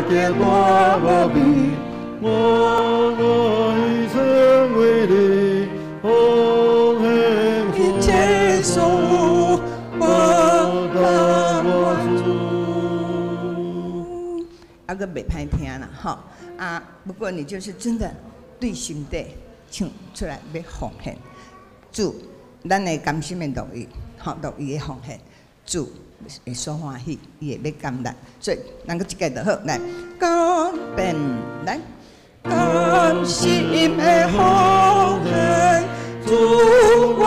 见大无比，我愿一生为你奉献一切所有，报答我主。啊，阁袂歹听啦，吼啊！不过你就是真的对心底唱出来欲奉献主，咱的甘心的乐意，吼，乐意的奉献主会所欢喜，伊会欲感恩，所以咱阁一届就好，来，感变来，甘心的奉献，主我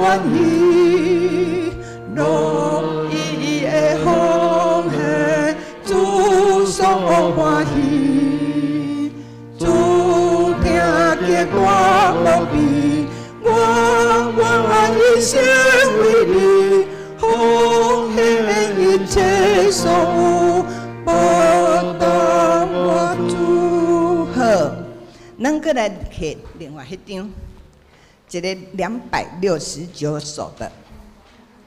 愿意，乐意的奉献，主所欢喜，主听见大无比，我愿一生为你奉献一切所有，报答我主。好，咱阁来摕另外彼张，一个269首的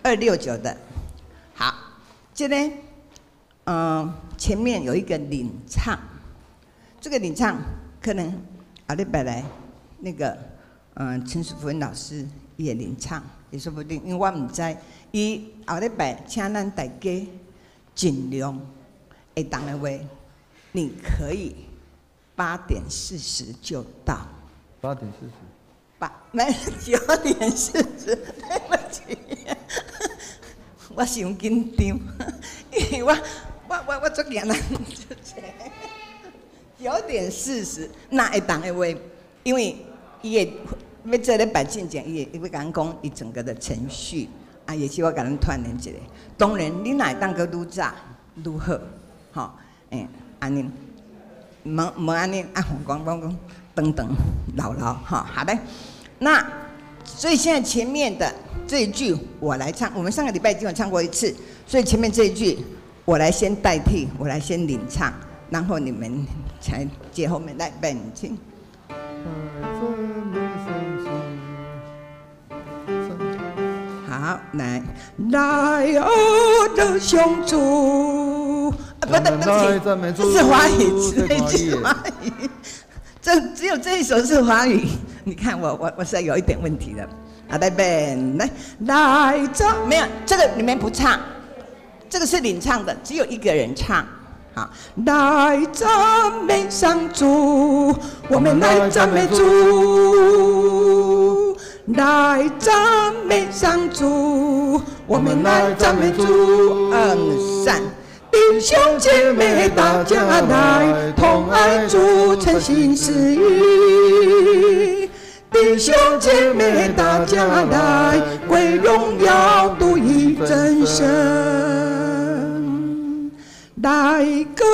，269的。好，这个，前面有一个领唱，这个领唱可能后礼拜来那个，陈淑芬老师也领唱，也说不定，因为我毋知。伊后礼拜请咱大家尽量会当的话，你可以8点40就到。8点40。八没9点40，对不起，我伤紧张，因为我足惊人。9点40，若会当的话，因为伊会欲做礼拜进前，伊会欲共咱讲伊整个的程序，啊，也是我共咱串联一下。当然，你若会当阁愈早愈好，吼，按呢，无无按呢，啊，讲讲讲，长长老老，吼，好嘞。那所以现在前面的这一句我来唱，我们上个礼拜已经有唱过一次，所以前面这一句我来先代替，我来先领唱，然后你们才接后面来，来，请。好，来，来哦，乐上主，啊，不对，对不起，这是华语，这是华语，这只有这一首是华语。你看我是有一点问题的。好，来边来来这没有这个你们不唱，这个是领唱的，只有一个人唱。好，来赞美上主，我们来赞美主，来赞美上主，我们来赞美主。嗯，三。弟兄姐妹，大家来，同爱主，诚心实意。弟兄姐妹，大家来，归荣耀独一真神。来歌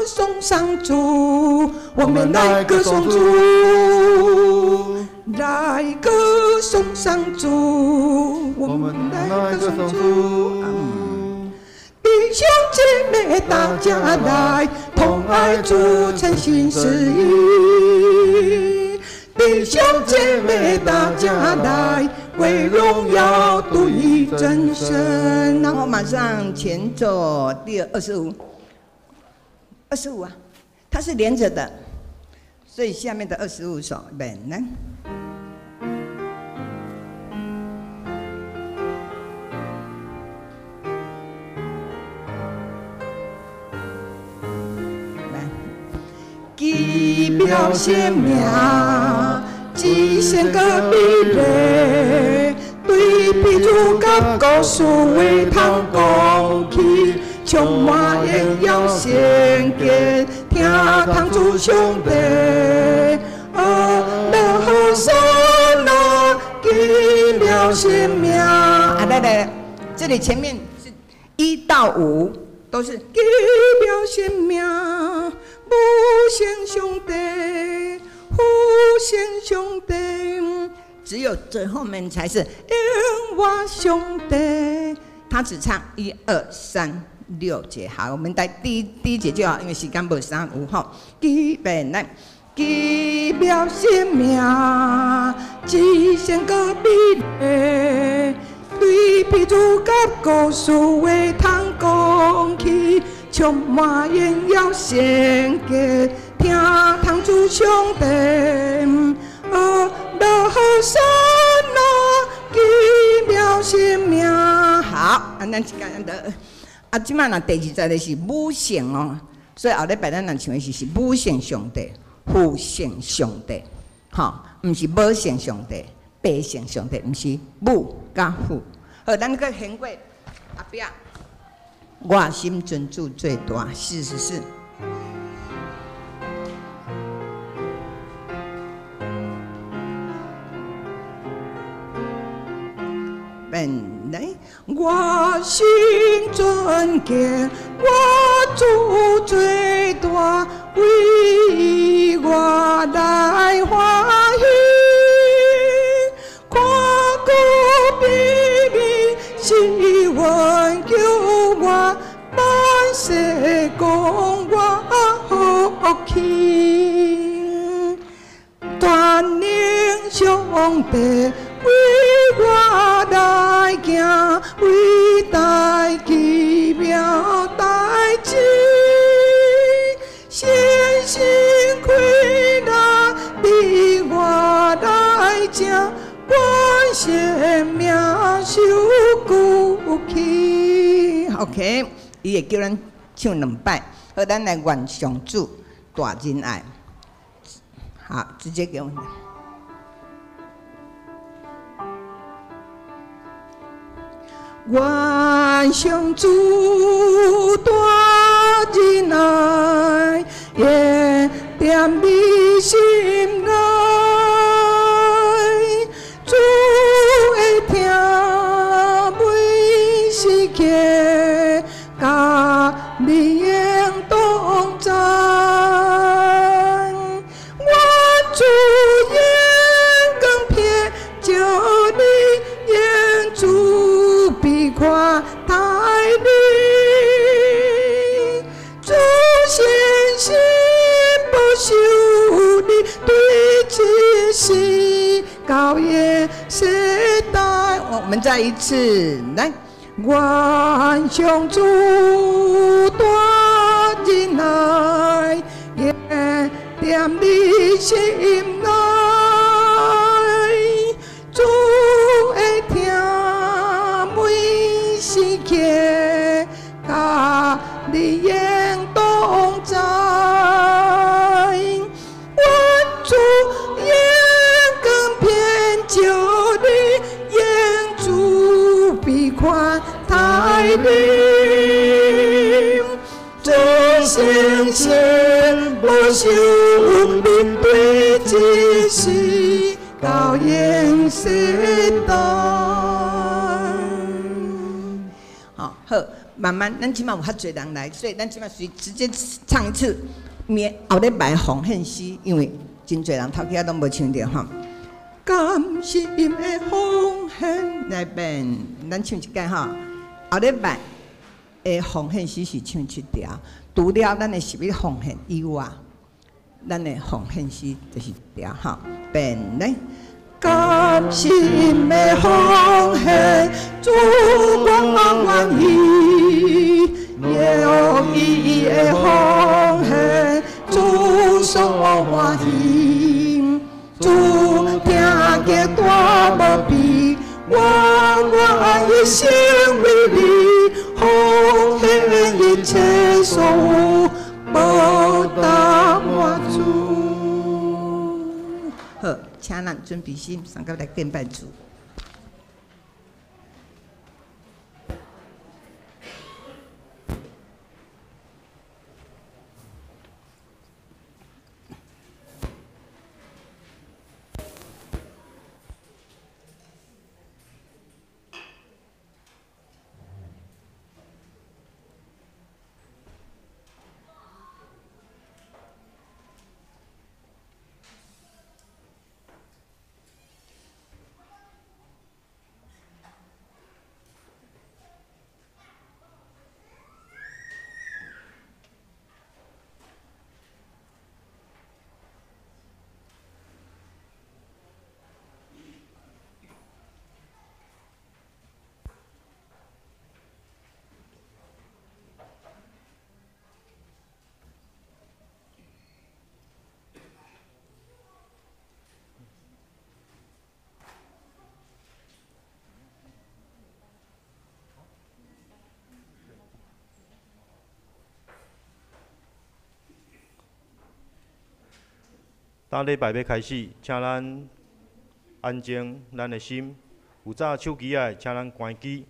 颂上主，我们来歌颂主。来歌颂上主，我们来歌颂主。弟兄姐妹，大家来，同爱主，诚心实意。弟兄姐妹，大家来，为荣耀独一真神。然后马上前奏第二十五，二十五啊，它是连着的，所以下面的25首，本来。奇妙生命，只剩阁美丽，对彼主甲故事话通讲起，充满荣耀圣洁，听通主上帝。啊，乐和山啊，奇妙生命。啊，来来，这里前面是1到5，都是奇妙生命。无限上帝，无限上帝，只有最后面才是永活上帝。他只唱1、2、3、6节。好，我们来第一节就好，因为时间无三五号。基本来，奇妙生命，只剩阁美丽，对彼主甲故事话通讲起。充滿榮耀聖潔，聽通主上帝，哦，樂和山啊，奇妙生命。好，啊，咱一間得，啊，這擺若第二節的是母性哦，所以後禮拜咱若唱的是母性上帝、父性上帝，吼，毋是母性上帝、父性上帝，毋是母佮父。好，咱閣掀過後壁。我心尊主最大，44。本來我心尊敬，我主最大，為我來歡喜，看顧秘密是阮救我，萬世講我福氣，全能上帝為我來行，偉大奇妙代誌，信心開朗你我來行，阮生命受骨氣。OK，伊會叫咱唱兩擺，好，咱來願上主大仁愛。好，直接給我們。願上主大仁愛，延踮你心內，主會疼每時刻，佮你永同在。願主眼光偏照你，願主必寬待你，主信心保守你，對這世到永世代。我們再一次來，願上主大仁愛，延踮你心內，主會疼每時刻，佮你永同在。願主眼光偏照你，願主必寬待你，主信心保守你，對這世到永世代。好，好，慢慢，咱這擺有較濟人來，所以咱這擺隨直接唱一次，明後禮拜奉獻詩，因為真濟人頭幾仔攏無唱著吼。甘心的奉獻來變，咱唱一擺吼。後禮拜的奉獻詩是唱七條，除了咱的十一奉獻以外，咱的奉獻詩就是一條吼。變來。甘心的奉獻，主我願意，用伊的奉獻，主所歡喜。主聽見大無比，我願一生為你奉獻一切所有，報答我主。好，請咱準備心，上個來敬拜主。当礼拜欲开始，请咱安静咱的心。有扎手机仔的，请咱关机。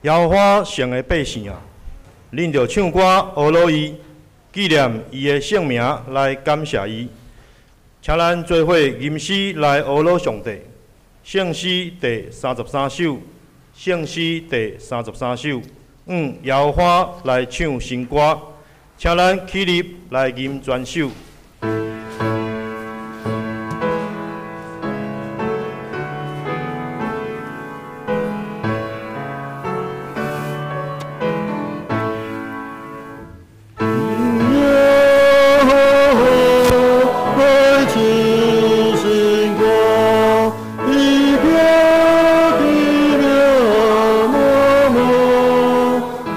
耶和华圣的百姓啊，恁著唱歌呵咾伊，纪念伊的圣名来感谢伊。请咱做伙吟诗来呵咾上帝。圣诗第三十三首，圣诗第三十三首，向耶和华来唱新歌，请咱起立来吟全首。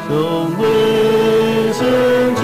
上帝圣子，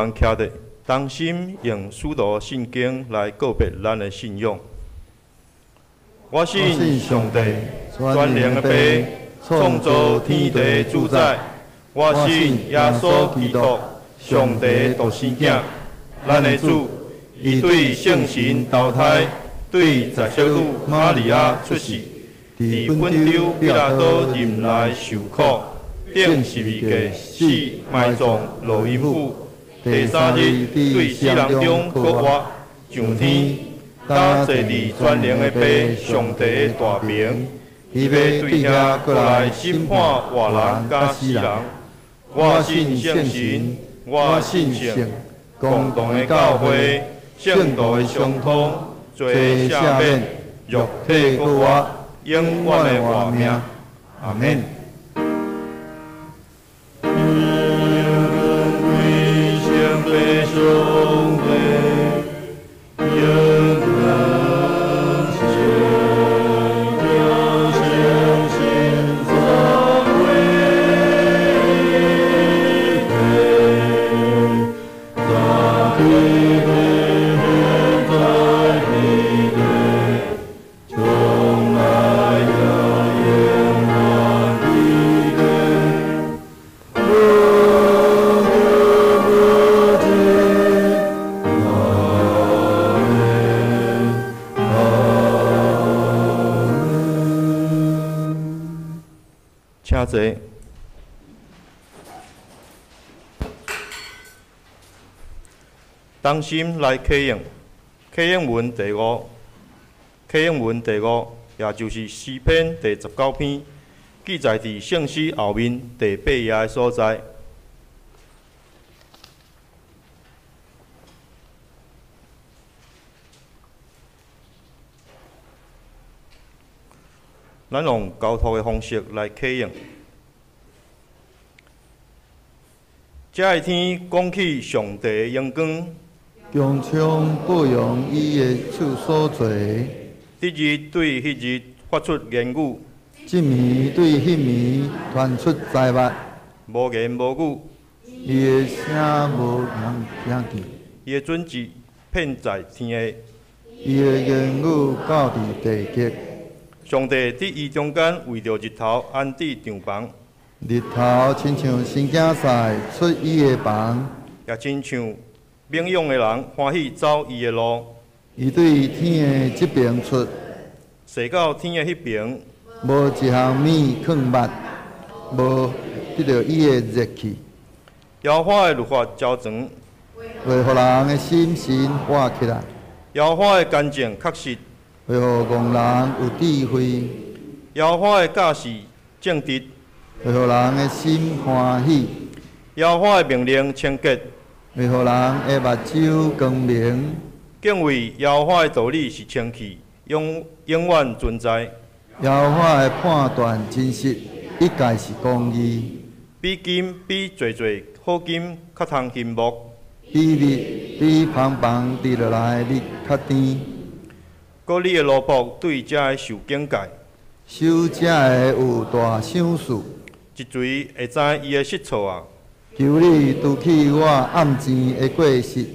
员徛伫同心用使徒信经来告白咱的信仰。我信上帝，全能的父，创造天地主宰。我信耶稣基督，上帝独生子，咱的主，伊对圣神投胎，对十色女玛利亚出世，伫本丢彼拉多任内受苦，钉十字架死，埋葬，落阴府。第三日对死人中复活，上天，搭坐伫全能的父上帝的大爿，伊欲对遐阁来审判活人佮死人。我信圣神，我信圣共同的教会，圣徒的相通，罪赦免，肉体复活，永远的活命。阿们。上帝，永恒圣圣神三位一体，早起的现在的地，将来也永远的地。请坐。同心来启用，启用文第五，启用文第五，也就是诗篇第19篇，记载伫圣诗后面第八页的所在。咱用交托的方式来启用。这个天讲起上帝的荣光，穹苍报扬伊的手所做的，这日对彼日发出言语，这暝对彼暝传出财物，无言无语，伊的声无人听见，伊的准旨遍在天下，伊的言语到伫地极。上帝伫伊中间为著日头安置帐篷，日头亲像新囝婿出伊的房，也亲像猛勇的人欢喜走伊的路。伊对天的这边出，踅到天的彼边，无一项物囥密，无得著伊的热气。耶和华的律法昭全，会予人的心神活起来。耶和华的干净确实，会予戆人有智慧。耶和华的教示正直，会予人的心欢喜。耶和华的命令清洁，会予人的目睭光明。敬畏耶和华的道理是清气，永永远存在。耶和华的判断真实，一概是公义。比金比济济好金较通欣慕，比蜜比芳芳滴落来的蜜较甜。阁你的奴仆对这个受警戒，守这个有大赏赐。一锤会知伊的失措啊！求你除去我暗钱的过失，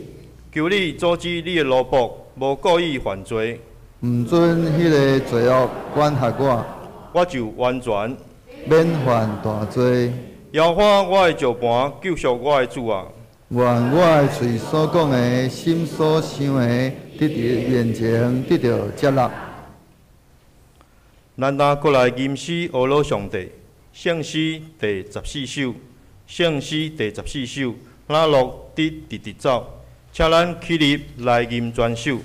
求你阻止你的奴仆无故意犯罪，毋准彼个罪恶管辖我，我就完全免犯大罪。耶和华我的石磐，救赎我的主啊！愿我的喙所讲的，心所想的，伫你面前得著接纳。咱若阁来吟诗阿罗上帝，圣诗第14首，圣诗第14首，哪乐得直直走，请咱起立来吟全首。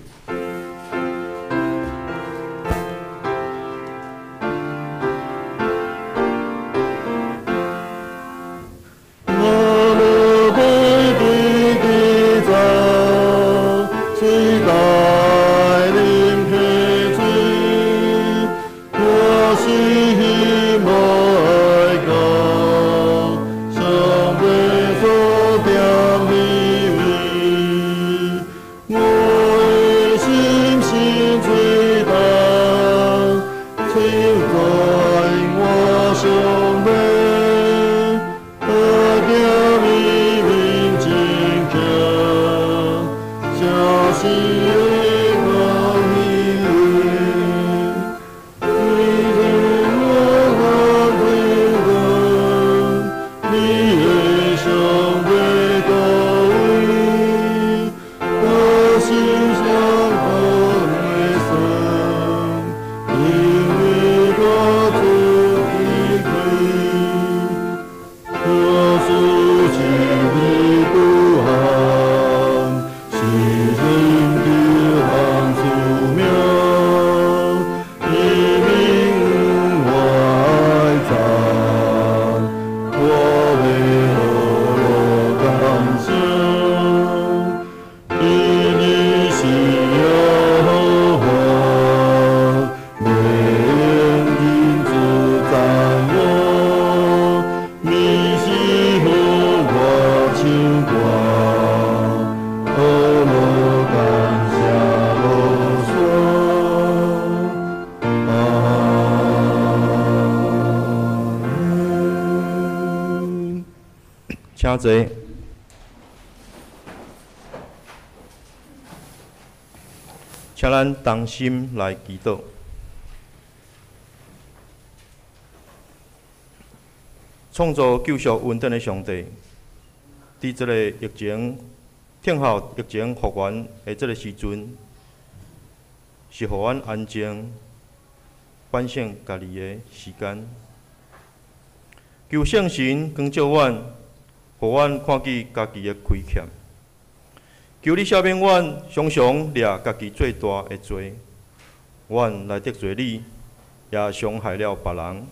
我請坐。請咱同心來祈禱。創造救贖恩典的上帝，佇這個疫情、聽候疫情復原的這個時陣，是予阮安靜、反省家己的時間。求聖神光照阮，予阮看見家己的虧欠。求你赦免阮，常常掠家己最大的罪。阮來得罪你，也傷害了別人。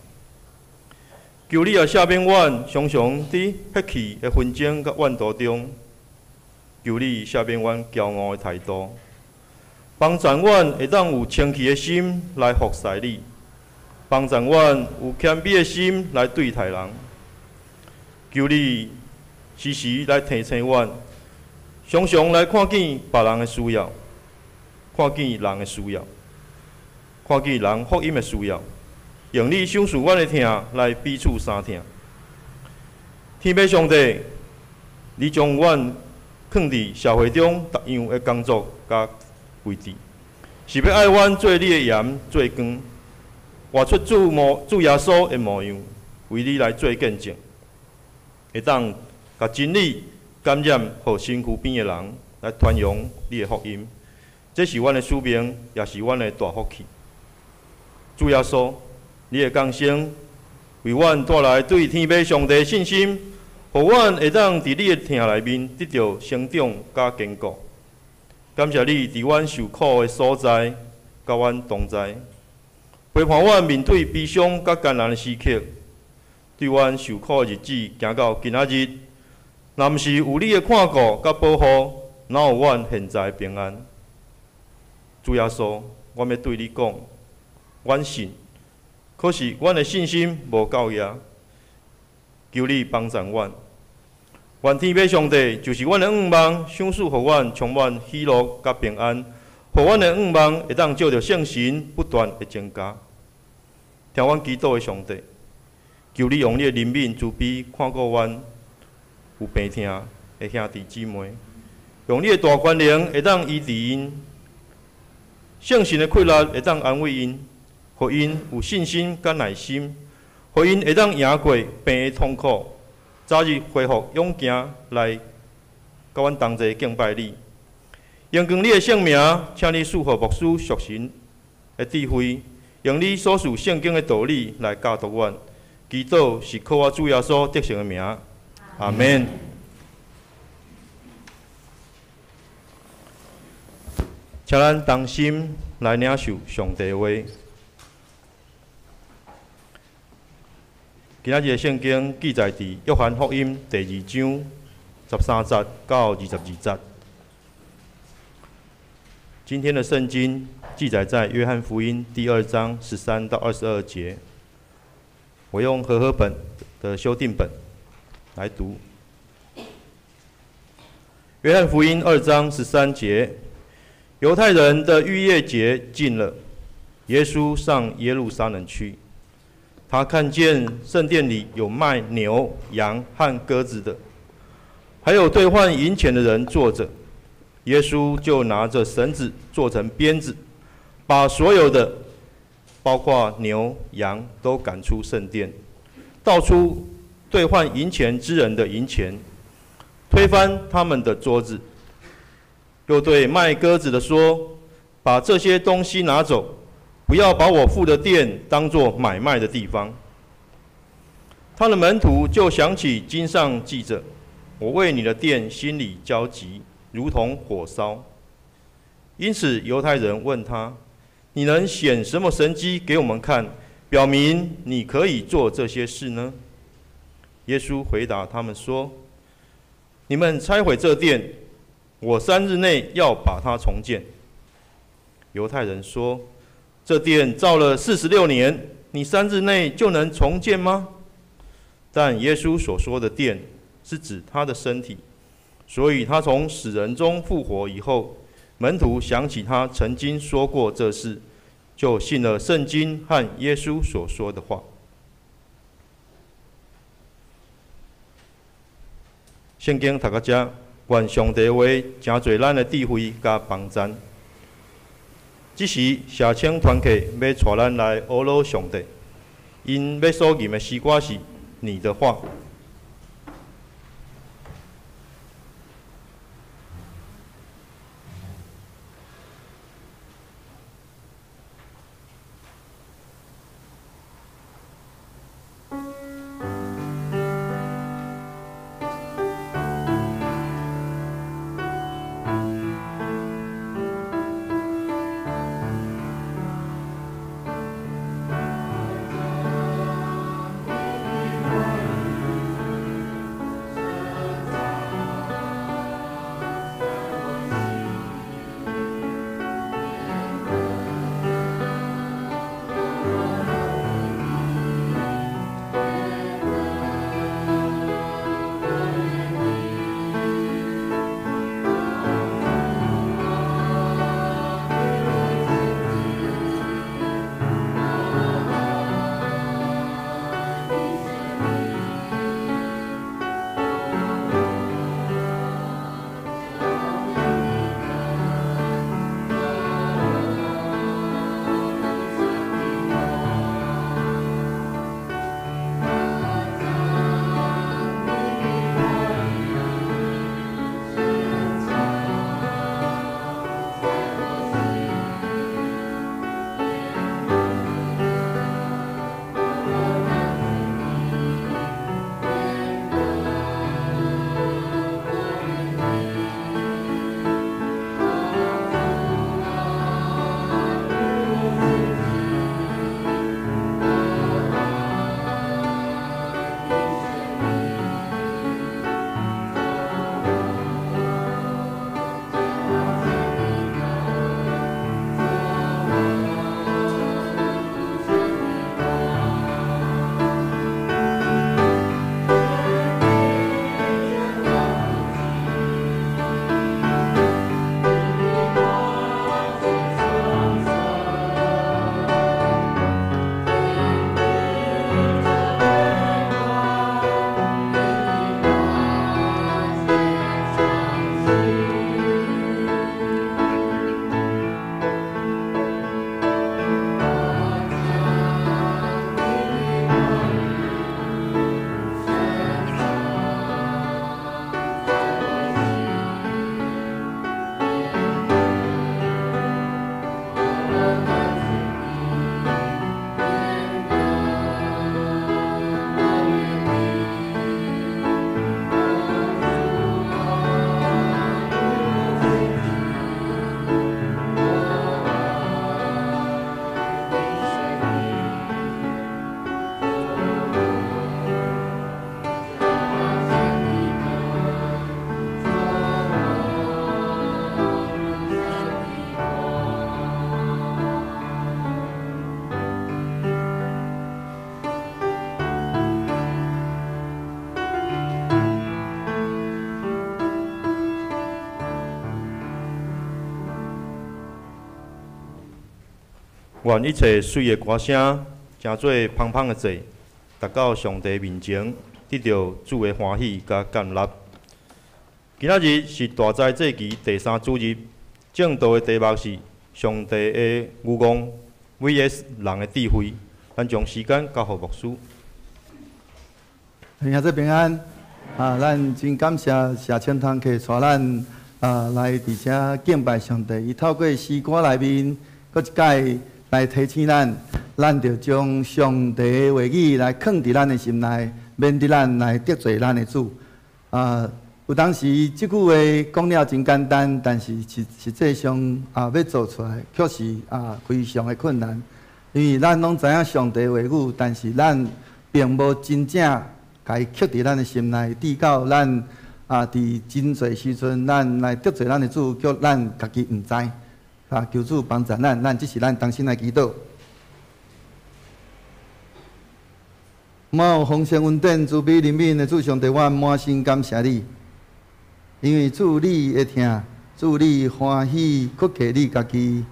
求你也赦免阮，常常佇血氣的紛爭佮怨毒中。求你赦免阮驕傲的態度，幫助阮會當有清氣的心來服侍你，幫助阮有謙卑的心來對待人。求你時時來提醒阮，常常來看見別人的需要，看見人的需要，看見人福音的需要，用你賞賜阮的疼來彼此相疼。天父上帝，你將阮囥佇社會中逐樣的工作佮位置，是欲愛阮做你的鹽，做光，活出主模主耶穌的模樣，為你來做見證，會當共真理感染予身軀邊的人，來傳揚你的福音。這是阮的使命，也是阮的大福氣。主耶穌，你的降生為阮帶來對天父上帝的信心，予阮會當佇你的疼內面得著成長佮堅固。感謝你佇阮受苦的所在，佮阮同在，陪伴阮面對悲傷佮艱難的時刻。對阮受苦的日子行到今仔日，若毋是有你的看顧佮保護，哪有阮現在的平安？主耶穌，阮欲對你講，阮信，可是阮的信心無夠額，求你幫助阮。願天父上帝就是阮的願望，賞賜予阮充滿喜樂佮平安，予阮的願望會當藉著聖神不斷的增加。聽阮祈禱的上帝，求你用你的憐憫慈悲看顧阮有病痛的兄弟姊妹，用你的大權能會當醫治𪜶，聖神的氣力會當安慰𪜶，予𪜶有信心佮耐心，予𪜶會當贏過病的痛苦，早日恢復勇健來佮阮同齊敬拜你。榮光你的聖名，請你賜予牧師屬神的智慧，用你所賜聖經的道理來教導阮。祈禱是靠我主耶穌得勝的名，阿們。請咱同心來領受上帝話。今仔日的聖經記載佇約翰福音第二章13節到22節。今天的聖經記載在約翰福音第二章13到22節。我用和合本的修訂本來讀。約翰福音2章13節，猶太人的逾越節近了，耶穌上耶路撒冷去。他看見聖殿裡有賣牛、羊和鴿子的，還有兌換銀錢的人坐著。耶稣就拿着绳子做成鞭子，把所有的，包括牛羊，都赶出圣殿，倒出兑换银钱之人的银钱，推翻他们的桌子，又对卖鸽子的说：“把这些东西拿走，不要把我父的殿当作买卖的地方。”他的门徒就想起经上记着：“我为你的殿心里焦急，如同火烧。”因此犹太人问他：“你能显什么神迹给我们看，表明你可以做这些事呢？”耶稣回答他们说：“你们拆毁这殿，我3日内要把它重建。”犹太人说：“这殿造了46年，你3日内就能重建吗？”但耶稣所说的殿是指他的身体，所以他从死人中复活以后，门徒想起他曾经说过这事，就信了圣经和耶稣所说的话。圣经读到这，愿上帝话成做咱的智慧佮帮赞。这时，社青团契欲带咱来学老上帝，𪜶欲所吟的诗歌是《你的话》。愿一切水的歌声，成做芳芳的祭，达到上帝面前，得到主的欢喜佮感纳。今仔日是大齋節期第三主日，證道的題目是上帝的愚戇 vs 人的智慧。咱將時間交予牧師。兄弟平安啊！咱真感謝謝清堂客帶咱來佇遮敬拜上帝。伊透過詩歌內面，閣一擺來提醒咱，咱著將上帝的話語來囥佇咱的心內，免得咱來得罪咱的主。有當時這句話講了真簡單，但是實際上欲做出來，確實非常的困難。因為咱攏知影上帝話語，但是咱並無真正共伊刻佇咱的心內，直到咱佇真濟時陣，咱來得罪咱的主，叫咱家己毋知。求主幫助咱，咱這是咱同心來祈禱。滿有豐盛恩典、慈悲憐憫的主上帝，我滿心感謝你，因為主你的疼，主你歡喜，閣客你家己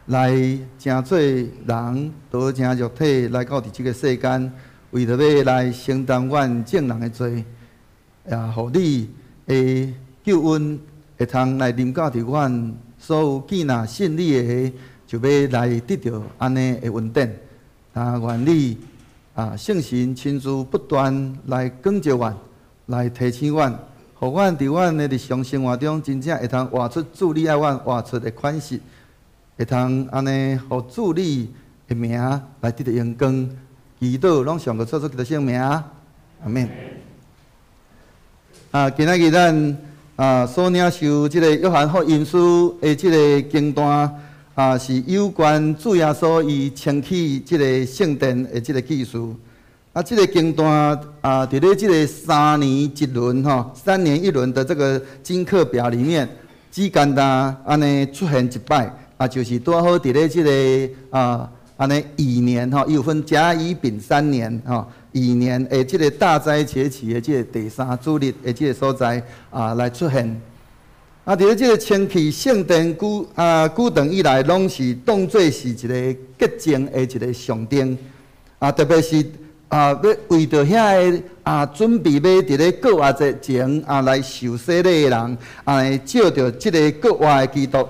來成做人，道成肉體來到佇這個世間，為著欲來承擔阮眾人的罪，也予你的救恩會通來臨到佇阮所有見若信你的，就欲來得著按呢的恩典。願你聖神親自不斷來光照阮，來提醒阮，予阮佇阮的日常生活中，真正會通活出主你愛阮活出的款式，會通按呢，予主你的名來得著榮光。祈禱攏上個主耶穌基督聖名，阿們。今仔日咱所領受這個約翰福音書的這個經段，是有關主耶穌伊清去這個聖殿的這個記事。這個經段佇咧這個三年一輪吼，三年一輪的這個經課表裡面，只簡單按呢出現一擺，就是拄好佇咧這個按呢乙年吼，伊有分甲乙丙三年吼，乙年的這個大齋節期的這個第三主日的這個所在來出現。佇咧這個清去聖殿舉堂以來，攏是當做是一個潔淨的一個象徵。特別是欲為著遐个準備欲佇咧復活節前來受洗禮的人，藉著這個復活的基督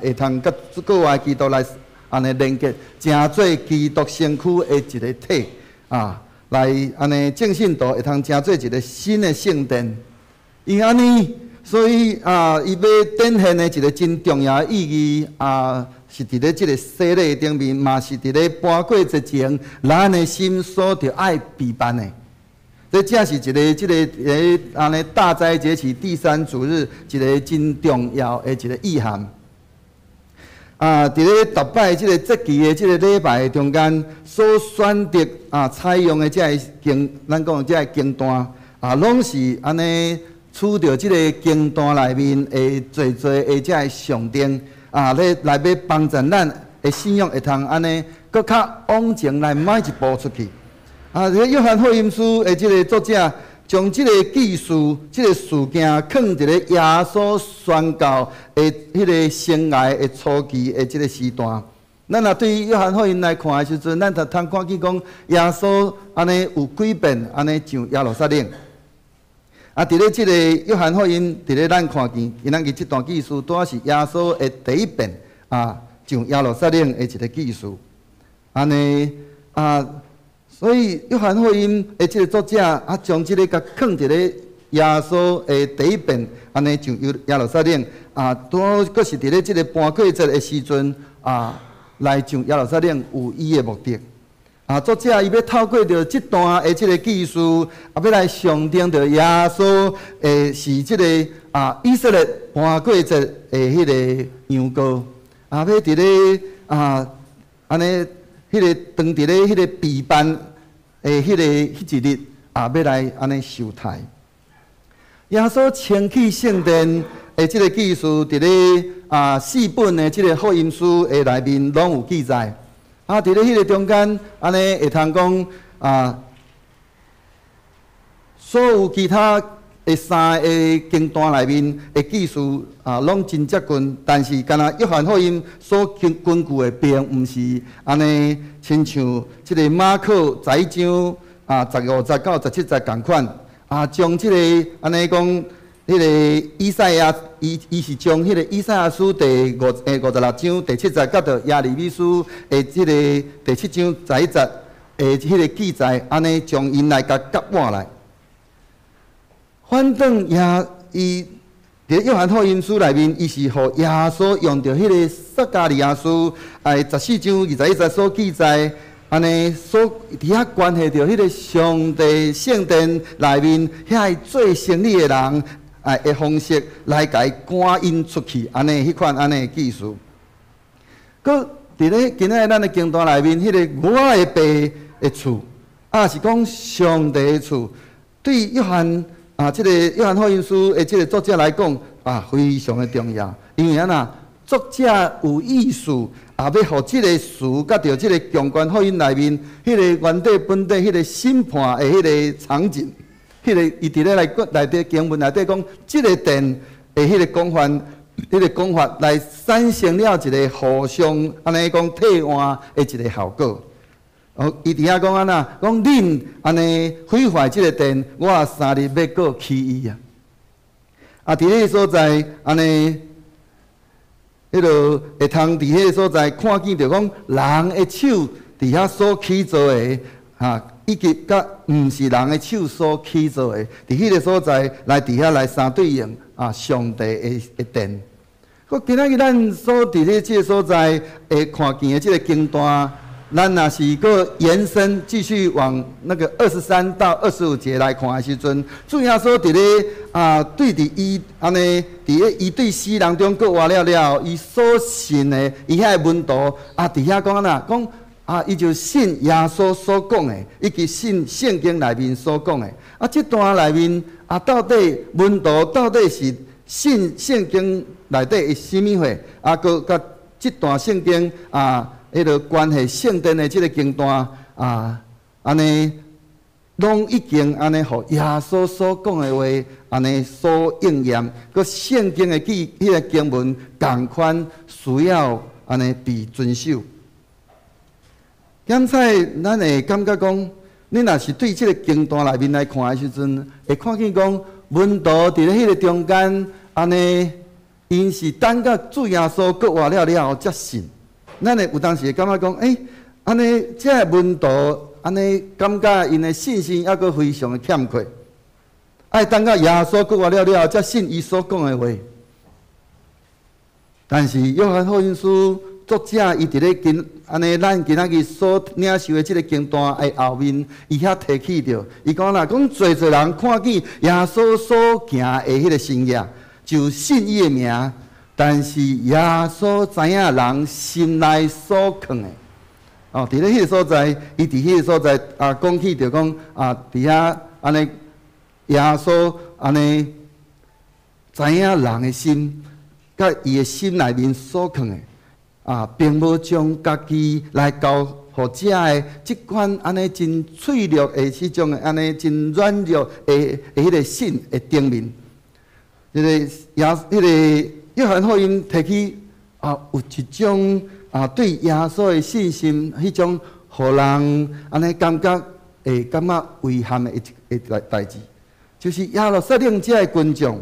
會通佮復活的基督來按呢連結，成做基督身軀的一個體來按呢眾信徒會通成做一個新的聖殿。因按呢，所以伊欲展現的一個真重要的意義是佇咧這個洗禮頂面，嘛是佇咧盤過節前，咱的心所著愛備辦的。這正是一個這個按呢大齋節期第三主日一個真重要的一個意涵。佇咧逐擺這個節期的這個禮拜中間，所選擇採用的這個經，咱講的這個經段攏是按呢取著這個經段內面的濟濟的這個象徵咧來欲幫助咱的信仰會通按呢，閣較往前來邁一步出去。這個約翰福音書的這個作者，將這個記事、這個事件，囥佇咧耶穌宣教的彼個生涯的初期的這個時段。咱若對約翰福音來看的時陣，咱就通看見講耶穌按呢有幾遍按呢上耶路撒冷。佇咧這個約翰福音，佇咧咱看見，今仔日這段記事，拄仔是耶穌的第一遍上耶路撒冷的一個記事。按呢所以約翰福音的這個作者將這個共囥佇咧耶穌的第一遍按呢上耶路撒冷拄好閣是佇咧這個盤過節的時陣來上耶路撒冷有伊的目的。作者伊欲透過著這段的這個記事，欲來象徵著耶穌的是這個以色列盤過節的彼個羊羔，欲佇咧按呢彼個當佇咧彼個備辦的彼個彼一日欲來按呢受刣。耶穌清去聖殿的這個記事，佇咧四本的這個福音書的內面攏有記載。佇咧彼個中間，按呢會通講所有其他的三個經段內面的記事攏真接近，但是敢若約翰福音所根據的，並毋是按呢，親像這個馬可十一章15節到17節仝款將這個按呢講，彼彼个以賽亞，伊是將彼個以賽亞書第56章第七節，佮著耶利米書的這个第七章11節的彼个記載，按呢將𪜶來共夾換來。反轉耶伊佇約翰福音書內面，伊是予耶穌用著彼个撒迦利亞書14章21節所記載，按呢所佇遐關係著彼个上帝聖殿內面遐个做生意的人的方式來共伊趕𪜶出去，按呢彼款按呢的意思。閣佇咧今仔日咱的經段內面，彼个我的爸的厝，抑是講上帝的厝，對約翰啊，這个約翰福音書的這个作者來講啊，非常的重要。因為按怎，作者有意思啊，欲予這个詞佮著這个共觀福音內面，彼个原底本底彼个審判的彼个場景，彼个伊佇咧來內底經文內底講，這个殿的彼个講法，彼个講法來產生了一个互相按呢講替換的一个效果。哦，伊佇遐講按怎，講恁按呢毀壞這个殿，我3日欲閣起伊啊！啊，佇彼个所在按呢，彼落會通佇彼个所在看見著講人的手佇遐所起造的，哈，以及佮毋是人的手所起造的，佇彼个所在來佇遐來相對應啊，上帝的殿。閣今仔日咱所佇咧這个所在會看見的這个經段，咱若是閣延伸繼續往那個23到25節來看的時陣，主耶穌佇咧啊，對佇伊按呢，佇咧伊對死人中閣活了了後，伊所信的伊遐个門徒啊，佇遐講按怎講啊，伊就信耶穌所講的，以及信聖經內面所講的。啊，這段內面啊，到底門徒到底是信聖經內底的啥物貨？啊，閣佮這段聖經啊，彼个關係聖殿的這个經段啊，按呢攏已經按呢予耶穌所講的話，按呢所應驗。閣聖經的記彼个經文仝款需要按呢被遵守。檢採咱會感覺講，你若是對這个經段內面來看的時陣，會看見講門徒佇咧彼个中間按呢，𪜶是等到主耶穌閣活了了後才信。咱會有當時會感覺講，欸，按呢，這个門徒按呢，感覺𪜶的信心猶閣非常的欠缺，愛等到耶穌復活了了後，才信伊所講的話。但是約翰福音書作者伊佇咧今按呢，咱今仔日所領受的這个經段的後面，伊遐提起著，伊講啦，講濟濟人看見耶穌所行的彼个神跡，就信伊的名。但是耶穌知影人心內所藏的，哦，佇咧彼个所在，伊佇彼个所在啊，講起著講啊，佇遐按呢，耶穌按呢知影人的心，佮伊的心內面所藏的，啊，並無將家己來交予這个這款按呢真脆弱的彼種的按呢真軟弱的彼个信的頂面，這個耶彼个。約翰福音提起啊，有一種啊對耶穌的信心，彼種予人按呢感覺會感覺遺憾的一代誌，就是耶路撒冷這个群眾，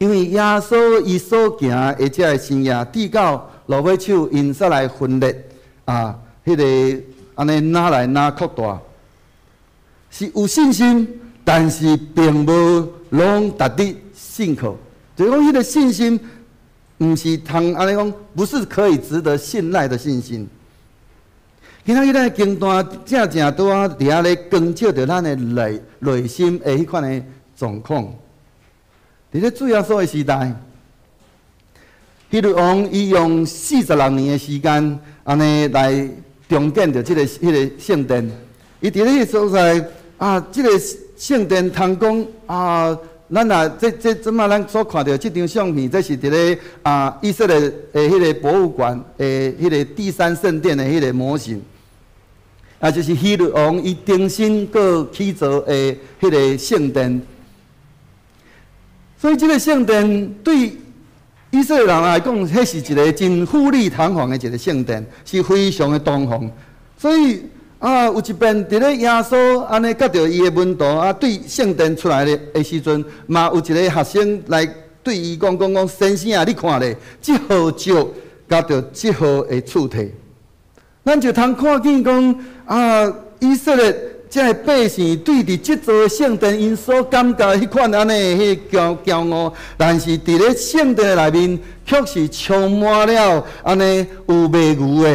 因為耶穌伊所行的這个神跡，直到落尾手𪜶煞來分裂啊，彼个按呢愈來愈擴大，是有信心，但是並無攏值得信靠。就是講，彼个信心，毋是通按呢講，不是可以值得信賴的信心。今仔日咱的經段正正拄仔佇遐咧光照著咱的內心的彼款的狀況。佇咧主耶穌的時代，希律王伊用46年的時間，按呢來重建著這个彼个聖殿。伊佇咧彼个所在啊，這个聖殿通講啊。咱若這這擺咱所看著這張相片，這是佇咧啊以色列的彼個博物館的彼个第三聖殿的彼个模型，啊，就是希律王伊重新閣起造的彼个聖殿。所以這个聖殿對以色列人來講，彼是一个真富麗堂皇的一个聖殿，是非常的堂皇。所以啊，有一遍佇咧耶穌按呢佮著伊的門徒啊，對聖殿出來的時陣，嘛有一個學生來對伊講講講，先生啊，你看咧，這號石佮著這號的柱體，咱就通看見講啊，以色列這个百姓對佇這座聖殿，𪜶所感覺彼款按呢彼驕驕傲，但是佇咧聖殿內面，卻是充滿了按呢有賣牛的、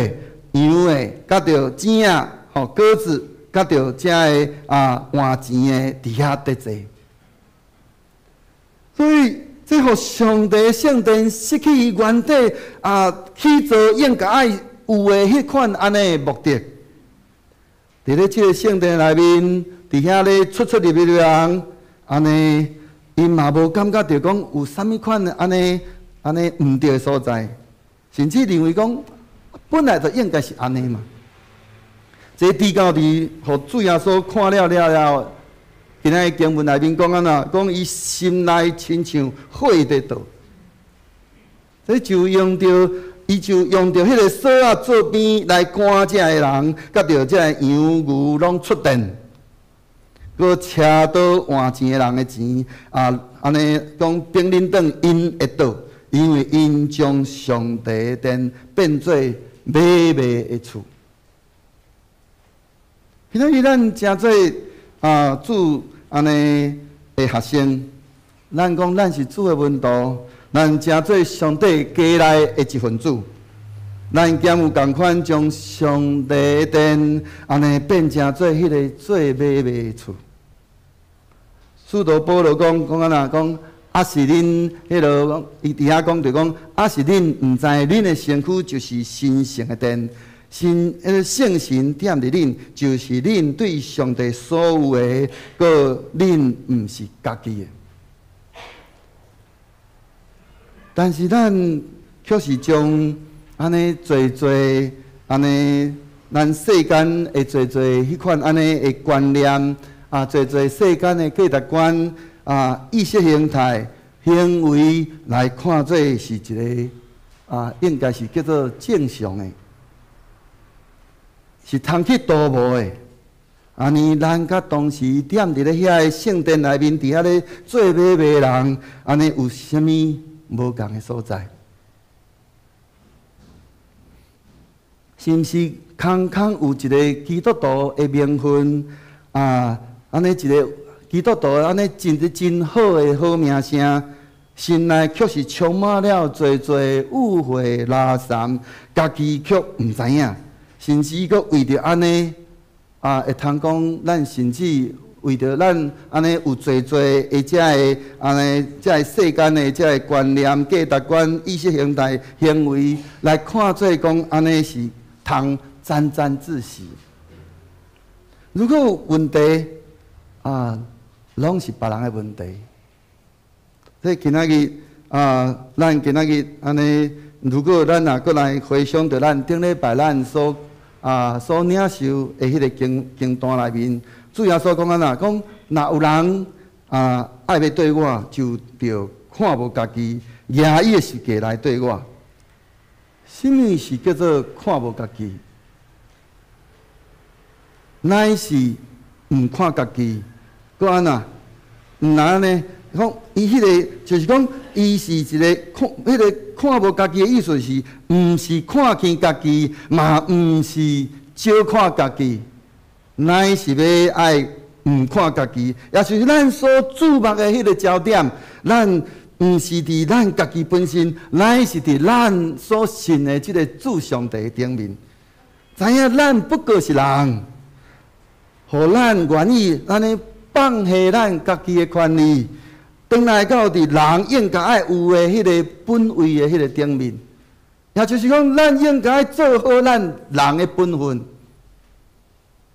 羊的，佮著錢仔、吼鴿子，佮著這个啊換錢的佇遐佇坐。所以，這予上帝聖殿失去原底啊起造應該愛有的彼款按呢目的。佇咧這个聖殿內面，佇遐咧出出入入的人，按呢，𪜶嘛無感覺著講有啥物款按呢按呢毋對的所在，甚至認為講本來就應該是按呢嘛。這拄到佇予主耶穌看了了後，今仔日經文內面講按怎，講伊心內親像火佇著，這就用著。伊就用著彼个索仔做鞭來趕這个人，佮著這个羊牛攏出殿，閣車倒換錢的人的錢啊，按呢講反轉𪜶會倒，因為𪜶將上帝殿變做買賣的厝。今仔日咱誠濟啊主按呢的學生，咱講咱是主的門徒。咱成做上帝家內的一份子，咱敢有仝款將上帝的殿按呢變成做彼个做買賣的厝？使徒保羅講講按怎講？抑是恁彼落，伊佇遐講就講，抑是恁毋知恁的身軀就是神聖的殿，神彼个聖神踮佇恁，就是恁對上帝所有的，閣恁毋是家己的。但是咱卻是將按呢濟濟按呢，咱世間的濟濟彼款按呢的觀念啊，濟濟世間的價值觀啊、意識形態、行為來看做是一个啊，應該是叫做正常的，是通去圖謀的。按呢，咱佮當時踮佇咧遐个聖殿內面，佇遐咧做買賣人，按呢有啥物無仝的所在？是毋是空空有一个基督徒的名分啊？按呢一个基督徒按呢真真好的好名聲，心內卻是充滿了濟濟污穢垃圾，家己卻毋知影，甚至閣為著按呢啊，會通講咱甚至為著咱按呢有濟濟的這个按呢這个世間的這个觀念、價值觀、意識形態、行為來看做講按呢是通沾沾自喜。如果有問題啊，攏是別人的問題。所以今仔日啊，咱今仔日按呢，如果咱若閣來回想著咱頂禮拜咱所啊所領受的彼个經經段內面，主耶穌講按怎講？若有人啊愛欲綴我，就著看無家己，舉伊的十架來綴我。啥物是叫做看無家己？乃是毋看家己，閣按怎？毋若按呢？講伊彼个就是講，伊是一个看彼个看無家己的意思是，毋是看輕家己，嘛毋是少看家己，乃是欲愛毋看家己，也就是咱所注目的彼个焦點，咱毋是佇咱家己本身，乃是佇咱所信的這个主上帝頂面。知影咱不過是人，予咱願意按呢放下咱家己的權利，轉來到佇人應該愛有的彼个本位的彼个頂面，也就是講，咱應該做好咱人的本分，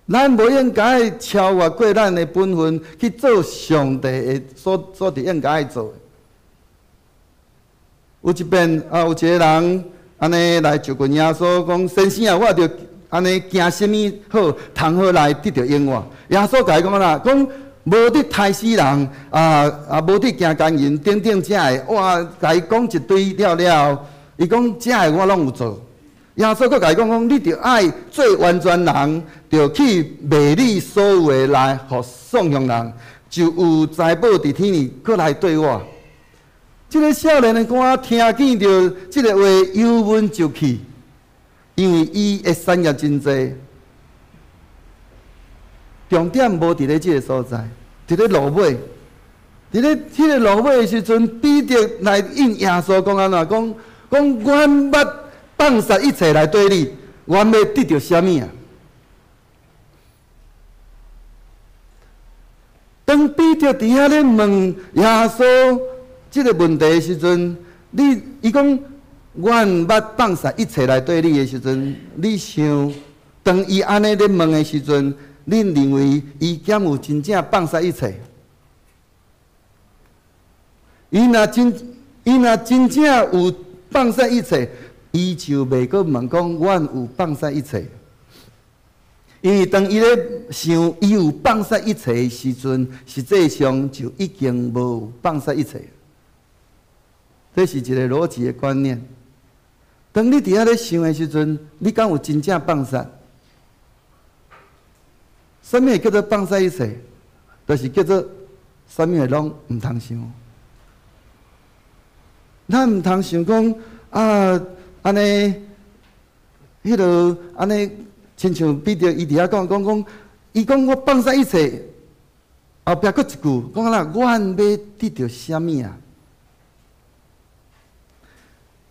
咱無應該超越過咱的本分去做上帝的所所佇應該愛做的。有一遍啊，有一个人按呢來就問耶穌講：先生啊，我著按呢行啥物好，通好來得著永活？耶穌共伊講啦，講無得刣死人啊啊，無得行姦淫等等這个，哇，共伊講一堆了了後，伊講這个我攏有做。耶穌閣共伊講講，你著愛做完全人，著去賣你所有的來予喪窮人，就有財寶佇天裡，閣來綴我。這个少年的官聽見著這个話，憂悶就去，因為伊的產業真濟。重點無佇咧這个所在，佇咧落尾，佇咧彼个落尾的時陣，彼得來應耶穌講按怎講？講阮捌放殺一切來綴你，阮欲得著啥物啊？當彼得佇遐咧問耶穌這个問題的時陣，你伊講阮捌放殺一切來綴你的時陣，你想當伊按呢咧問的時陣，恁認為伊敢有真正放殺一切？伊若真正有放殺一切，伊就袂閣問講阮有放殺一切。因為當伊咧想伊有放殺一切的時陣，實際上就已經無放殺一切。這是一个邏輯的觀念。當你佇遐咧想的時陣，你敢有真正放殺？啥物叫做放殺一切？就是叫做啥物攏毋通想。咱毋通想講啊，按呢，彼落按呢，親像彼得伊佇遐講講講，伊講我放殺一切，後壁閣一句講啦，阮欲得著啥物啊？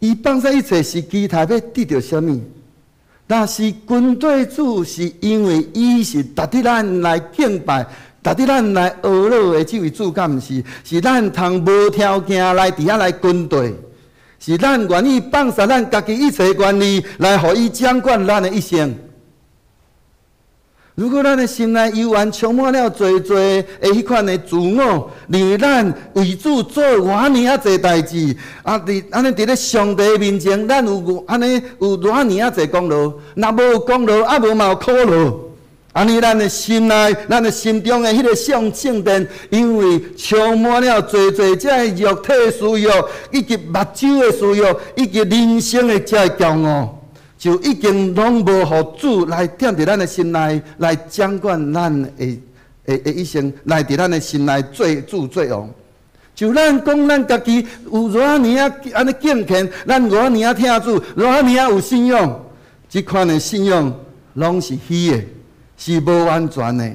伊放殺一切是期待欲得著啥物？但是跟綴主是因為伊是值得咱來敬拜、值得咱來呵咾的這位主，敢毋是？是咱通無條件來佇遐來跟綴，是咱願意放殺咱家己一切權利來予伊掌管咱的一生。如果咱的心內猶原充滿了濟濟的彼款的自我，認為咱為主做偌爾仔濟代誌，啊，佇按呢佇咧上帝面前，咱有按呢有偌爾仔濟功勞，若無功勞，啊無嘛有苦勞。按呢，咱的心內、咱的心中的彼个聖殿，因為充滿了濟濟這个肉體私欲，以及目睭的私欲，以及人生的這个驕傲。就已經攏無予主來踮佇咱的心內來掌管咱的一生，來佇咱的心內做主做王。就咱講咱家己有偌爾仔按呢敬虔，咱偌爾仔疼主，偌爾仔有信仰，這款的信仰攏是虛的，是無完全的。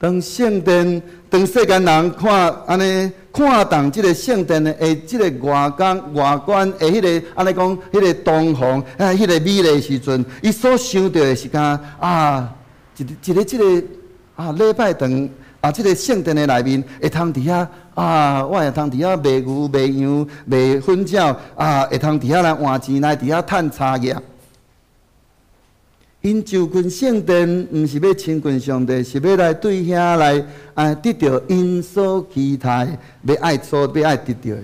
當聖殿，當世間人看按呢看重這个聖殿的這个外觀、外觀的彼个按呢講，彼个裝潢啊，彼个美麗時陣，伊所想著的是敢啊，一一个這个啊禮拜堂啊，這个聖殿的內面會通佇遐啊，我會通佇遐賣牛、賣羊、賣粉鳥啊，會通佇遐來換錢，來佇遐趁差額。𪜶就近聖殿，毋是欲親近上帝，是欲來對遐來啊得著𪜶所期待，欲愛所欲愛得著的。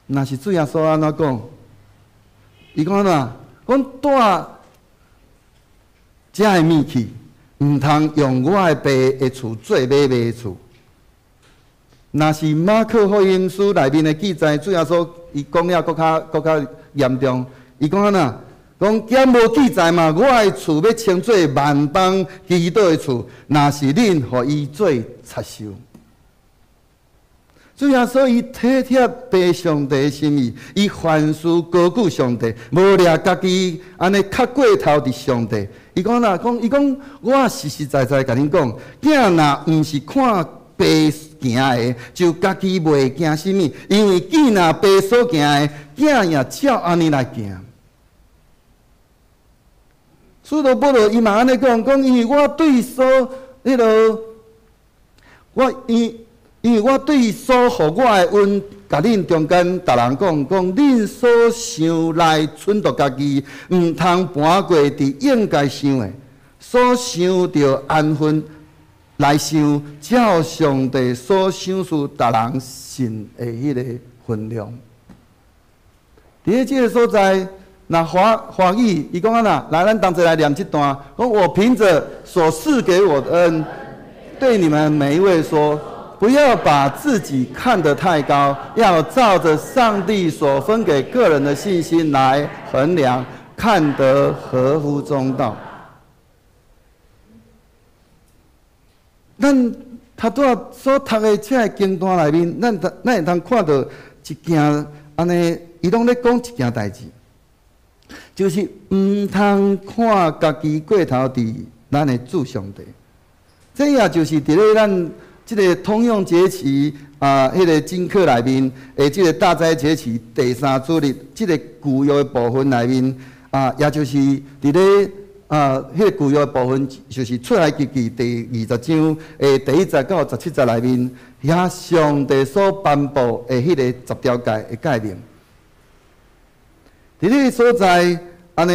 若是主耶穌按怎講？伊講按怎？講帶遮的物去，毋通用我的爸的厝做買賣的厝。若是馬可福音書內面的記載，主耶穌伊講了閣較閣較嚴重。伊講按怎？講敢無記載嘛？我的厝欲稱做萬邦祈禱的厝，若是恁予伊做賊獸。主耶穌伊體貼父上帝的心意，伊凡事高舉上帝，無掠家己按呢較過頭佇上帝。伊講啦，講伊講，我實實在在共恁講，囝若毋是看爸行的，就家己袂行啥物，因為見若爸所行的，囝也照按呢來行。使徒保羅伊嘛按呢講，講因為我對所彼落，我因因為我對所予我的恩，共恁中間逐人講，講恁所想來忖度家己，毋通瞞過佇應該想的，所想著安分來想，照上帝所賞賜逐人信的彼个分量。佇咧這个所在。若華華語，伊講按怎？來，咱同齊來念這段。講我憑著所賜給我的恩，對你們每一位說，不要把自己看得太高，要照着上帝所分給各人的信心來衡量，看得合乎中道。咱頭拄仔所讀的這个經段內面，咱會通看到一件按呢，伊攏咧講一件代誌，就是毋通看家己過頭佇咱的主上帝。這也就是佇咧咱這个通用節期啊，彼个經課內面的這个大齋節期第三主日，這个舊約的部分內面啊，也就是佇咧啊，彼个舊約的部分就是出埃及記第20章的第1節到17節內面，遐上帝所頒布的彼個十條誡的誡命。佇彼个所在，按呢，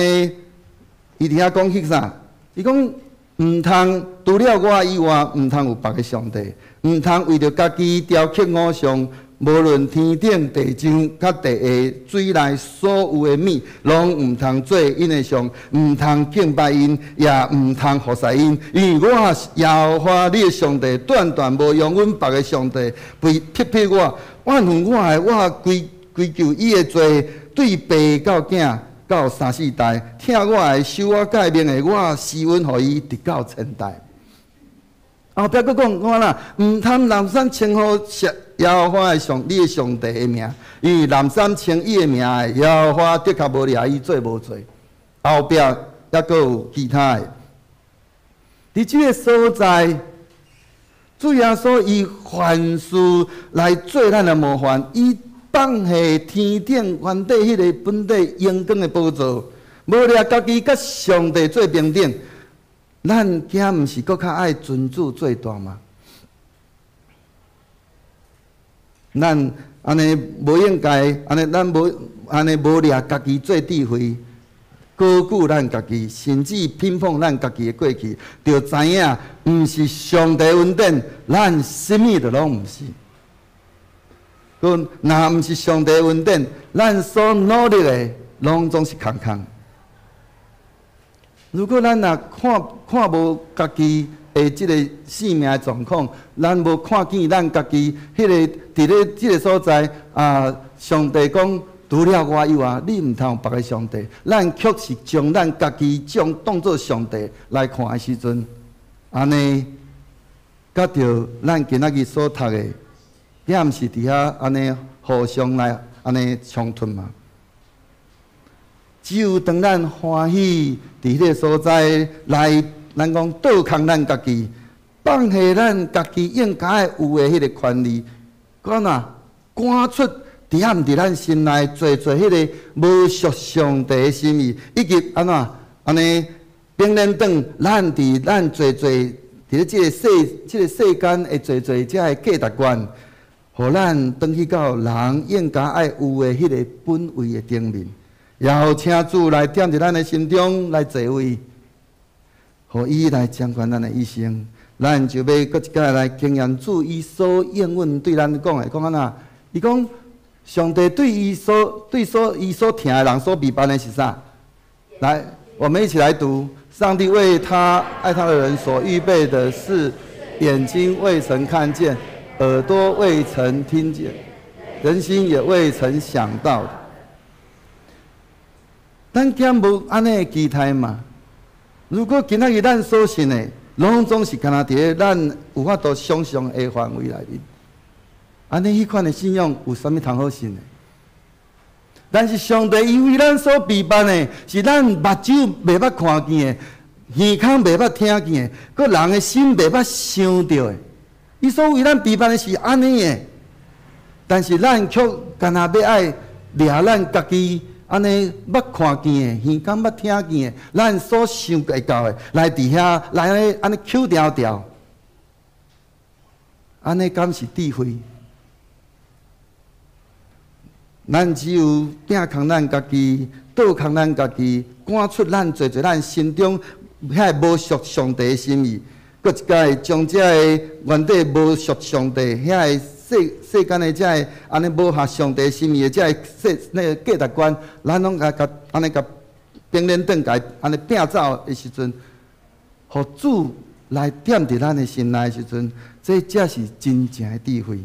伊佇遐講彼啥？伊講毋通除了我以外，毋通有別个上帝，毋通為著家己雕刻偶像，無論天頂地上佮地下水內所有的物，攏毋通做𪜶的像，毋通敬拜𪜶，也毋通服侍𪜶，因為我是耶和華你的上帝，斷斷無容忍別个上帝，非撇撇我，怨恨我的，我歸咎伊的罪，對爸到囝到三四代，疼我的、守我誡命的，我施恩予伊，直到千代。後壁閣講講啦，毋通濫散稱呼耶和華的上你的上帝的名，因為濫散稱伊的名的，耶和華的確無掠伊做無罪。後壁猶閣有其他的。佇這个所在，主耶穌伊凡事來做咱的模範，伊放下天頂原底彼个本底榮光的寶座，無掠家己佮上帝做平等。咱敢毋是閣較愛尊主最大嗎？咱按呢無應該，按呢咱無按呢無掠家己做智慧，高估咱家己，甚至評判咱家己的過去，就知影毋是上帝恩典，咱啥物都攏毋是。閣若毋是上帝恩典，咱所努力的攏總是空空。如果咱若看看無家己的這個生命的狀況，咱無看見咱家己彼個佇咧這个所在啊，上帝講除了我以外，你毋通有別个上帝。咱卻是將咱家己將當做上帝來看的時陣，按呢，佮著咱今仔日所讀的，也毋是佇遐按呢互相來按呢衝突嘛？只有當咱歡喜佇彼个所在來，咱講倒空咱家己，放下咱家己應該有的彼个權利，講啊，趕出佇遐毋佇咱心內濟濟彼个無屬上帝的心意，以及按怎按呢反轉咱佇咱濟濟佇咧這个世這个世間的濟濟遮个價值觀，予咱轉去到人應該愛有的彼个本位的頂面。然後請主來踮佇咱的心中來坐位，予伊來掌管咱的一生。咱就欲閣一擺來經驗主伊所應允對咱講的，講按怎？伊講上帝對伊所對所伊所疼的人所備辦的是啥？來，我們一起來讀：上帝為他愛他的人所預備的是眼睛未曾看見，耳朵未曾聽見，人心也未曾想到的。咱敢無按呢的期待嘛？如果今仔日咱所信的，攏總是干焦佇咧咱有法度想像的範圍內面，按呢彼款的信仰有啥物通好信的？但是上帝伊為咱所備辦的，是咱目睭袂捌看見的，耳孔袂捌聽見的，閣人的心袂捌想著的。伊所為咱備辦的是按呢的，但是咱卻干焦欲愛掠咱家己。按呢捌看見的，耳孔捌聽見的，咱所想會到的，來佇遐來按呢按呢抾牢牢，按呢敢是智慧？咱只有摒空咱家己，倒空咱家己，趕出咱濟濟咱心中遐个無屬上帝的心意，閣一擺將這个原底無屬上帝遐个世世間的這个按呢無合上帝心意的這个世那个價值觀，咱攏共共按呢共反轉轉共按呢摒走的時陣，予主來踮佇咱的心內的時陣，這才是真正的智慧。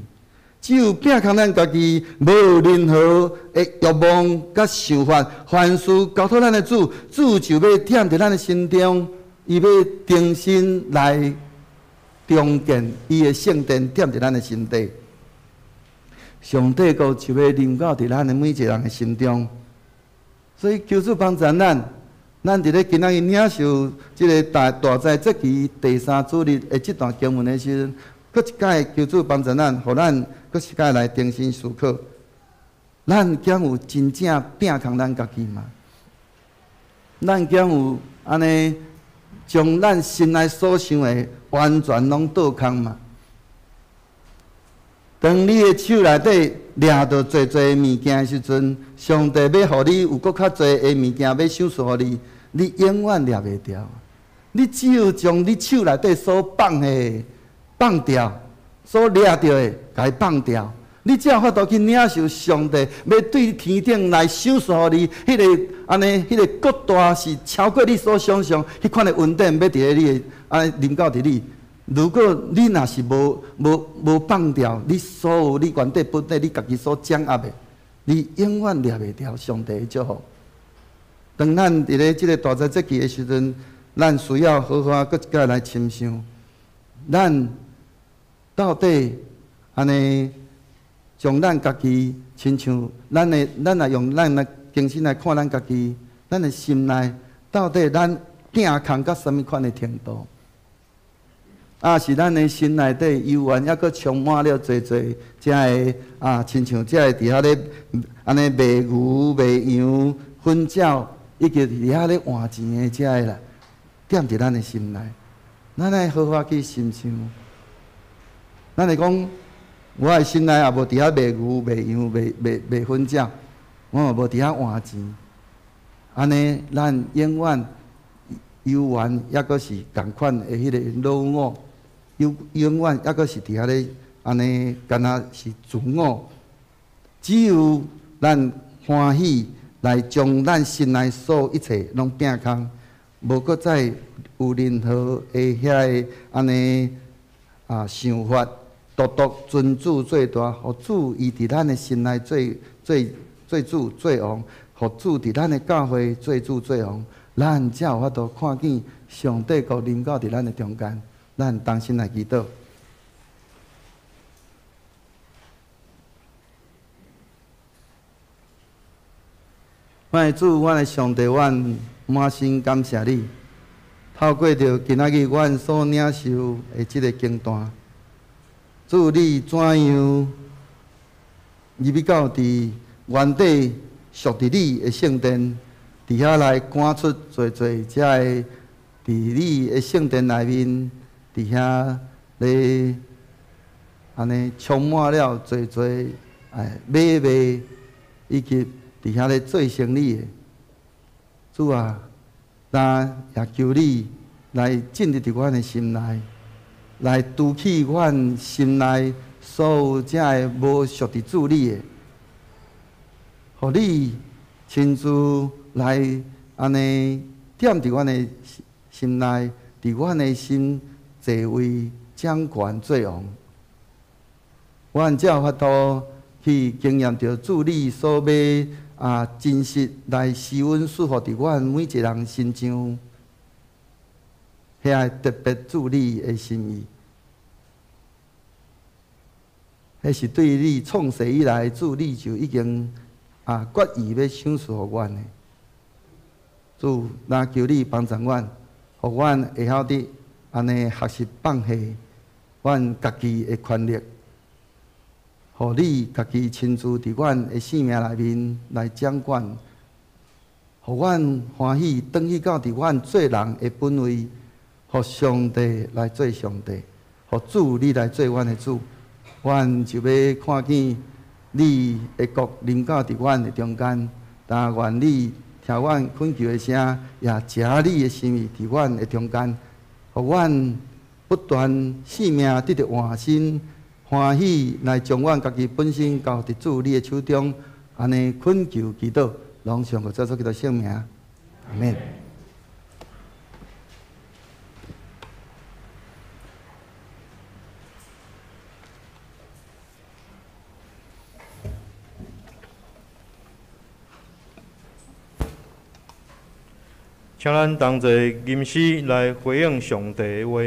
只有摒空咱家己，無任何的欲望佮想法，凡事交託咱的主，主就欲踮佇咱的心中，伊欲重新來重建伊的聖殿，踮佇咱的心底。上帝國就欲臨到佇咱的每一個人的心中。所以求主幫助咱，咱佇咧今仔日領受這个大大齋節期第三主日的這段經文的時陣，閣一擺求主幫助咱，予咱閣一擺來重新思考，咱敢有真正摒空咱家己嗎？咱敢有按呢將咱心內所想的完全攏倒空嗎？當你的手內底掠著濟濟物件的時陣，上帝欲予你有閣較濟的物件欲賞賜予你，你永遠掠袂著。你只有將你手內底所放的放掉，所掠著的，共伊放掉，你才有法度去領受上帝欲對天頂來賞賜予你，彼个按呢，彼个國大是超過你所想像，彼款的恩典欲佇咧你的按呢臨到佇你。如果你若是無放掉你所有你原底本底你家己所掌握的，你永遠掠袂牢上帝的祝福。當咱佇咧這个大齋節期的時陣，咱需要好好閣一擺來深想，咱到底按呢將咱家己親像咱的，咱若用咱的精神來看咱家己，咱的心內到底咱摒空到啥物款的程度？啊，是咱的心內底猶原猶閣充滿了濟濟遮个啊，親像遮个佇遐咧按呢賣牛賣羊、粉鳥，以及佇遐咧換錢的遮个啦，踮佇咱的心內，咱愛好好去深想。咱會講，我的心內也無佇遐賣牛賣羊、賣粉鳥，我嘛無佇遐換錢。按呢，咱永遠猶原猶閣是仝款的彼个老我，永遠猶閣是佇遐咧按呢，敢若是自我。只有咱歡喜來將咱心內所有一切攏摒空，無閣再有任何的遐个按呢啊想法，獨獨尊主做大，予主伊佇咱的心內做做做主做王，予主佇咱的教會做主做王，咱才有法度看見上帝國臨到佇咱的中間。咱同心來祈禱。阮的主，阮的上帝，阮滿心感謝你。透過著今仔日阮所領受的這个經段，主你怎樣入去到佇原底屬佇你的聖殿，佇遐來趕出濟濟遮个佇你的聖殿內面，佇遐咧按呢充滿了濟濟買賣，以及佇遐咧做生意的。主啊，咱也求你來進入佇阮的心內，來除去阮心內所有遮个無屬佇主你的，予你親自來按呢踮佇阮的心內，佇阮的心坐位掌權做王。阮才有法度去經驗著主你所欲啊真實來施恩賜福佇阮每一個人身上，遐個特別主你的心意，彼是對你創世以來，主你就已經啊決意欲賞賜予阮的。主，若求你幫助阮，予阮會曉得按呢學習放下阮家己的權力，予你家己親自佇阮的生命內面來掌管，予阮歡喜轉去到佇阮做人的本位，予上帝來做上帝，予主你來做阮的主，阮就欲看見你的國臨到佇阮的中間。但願你聽阮懇求的聲，也成你的心意佇阮的中間，予阮不斷性命得著換新，歡喜來將阮家己本身交佇主你的手中，按呢懇求祈禱，攏奉主耶穌基督聖名，阿門。請咱同齊吟詩來回應上帝的話。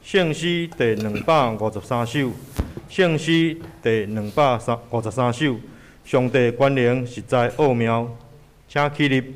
聖詩第253首，聖詩第253首，上帝權能實在奧妙，請起立。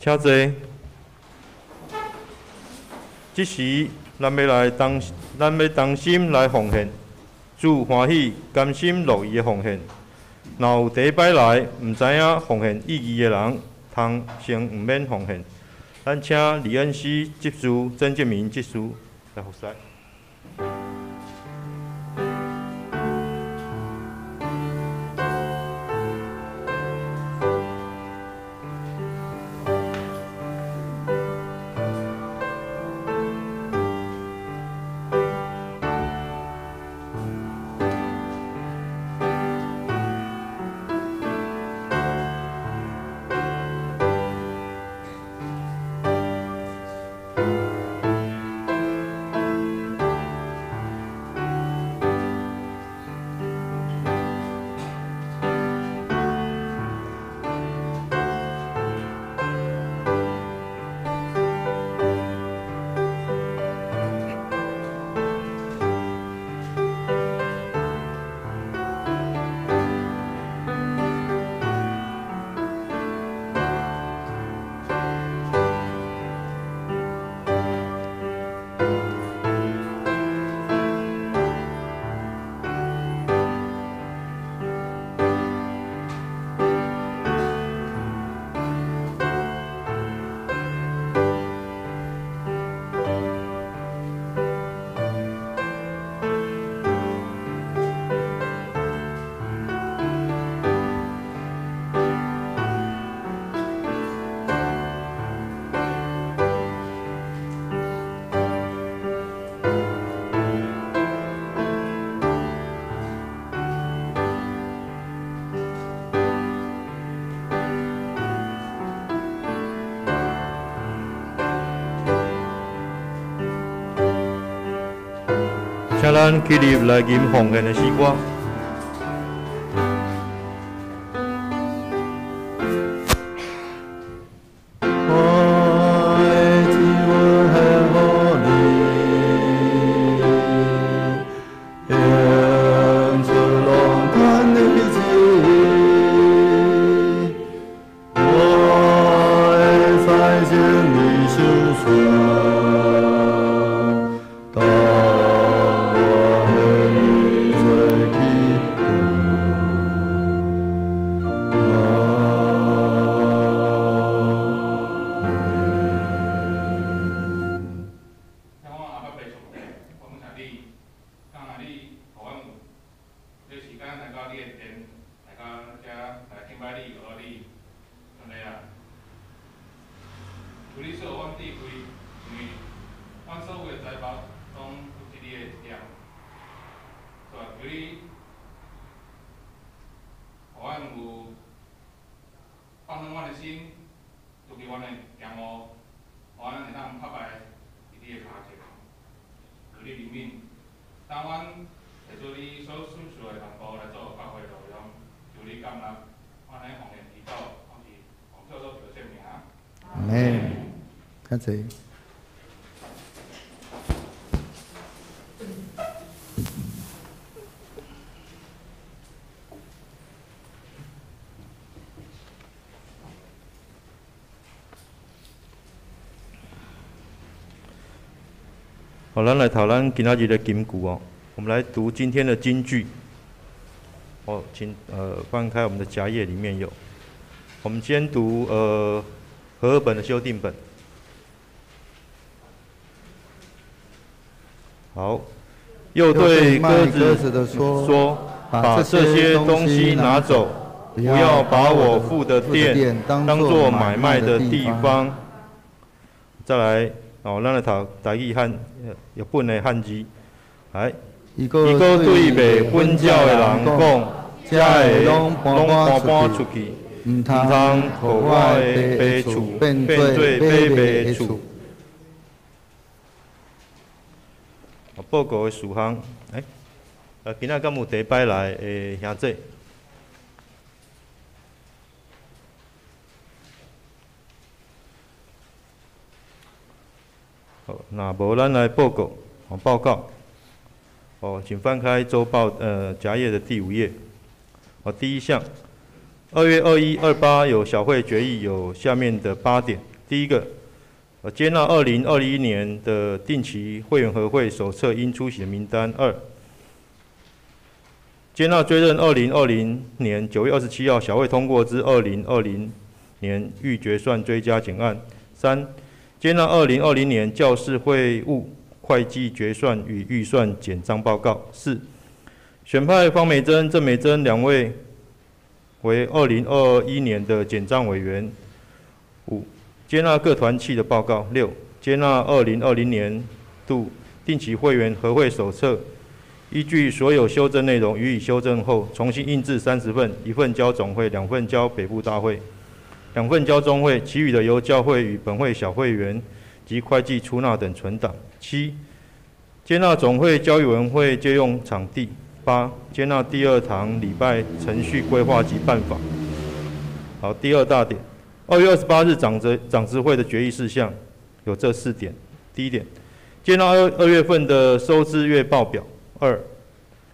請坐。這時，咱欲同心來奉獻，主歡喜甘心樂意的奉獻。若有第一擺來毋知影奉獻意義的人，通先毋免奉獻。咱請李恩熙執事、曾建明執事來服侍。請咱起立來吟奉獻的詩歌。我感谢你，予阮有这个时间来到你的殿，来到遮来敬拜你、学你，上帝啊！求你赐予阮智慧，因为阮所有的财宝拢出自你的一点。主啊，求你予阮有放软阮的心，除去阮的骄傲，予阮会当拍败伫你的跤前。求你怜悯，当阮提出你所赐的淡薄来做教会路用，求你感纳，阮来奉献祈祷，拢是奉主耶稣基督圣名。阿们。请坐。好，咱來討論今仔日的金句哦。我們來讀今天的金句。哦，請翻開我們的夾頁，裡面有。我們先讀和合本的修訂本。好，又對鴿子的說：把這些東西拿走，不要把我父的殿當作買賣的地方。再來。哦，咱來讀台語漢日本的漢字，來。伊閣對賣粉鳥的人講：這个攏搬搬出去，毋通予我的爸厝變做買賣的厝。報告的事項，今仔敢有第一擺來的兄弟？好，若無咱來報告，報告。哦，請翻開週報，夾頁的第5頁。哦，第一項，2月21、28有小會決議，有下面的8點。第一個，接納2021年的定期會員和會手冊應出席的名單。2，接納追認2020年9月27號小會通過之2020年預決算追加減案。3，接納2020年教士會務會計決算與預算簡章報告。4，選派方美珍、鄭美珍兩位為2021年的簡章委員。5，接納各團契的報告。6，接納2020年度定期會員合會手冊，依據所有修正內容予以修正後，重新印製30份，1份交總會，2份交北部大會，2份交中會，其餘的由教會與本會小會員及會計出納等存檔。7，接納總會交易委員會借用場地。8，接納第二堂禮拜程序規劃及辦法。好，第二大點，2月28日長執會的決議事項有這4點。第一點，接納2月份的收支月報表。2，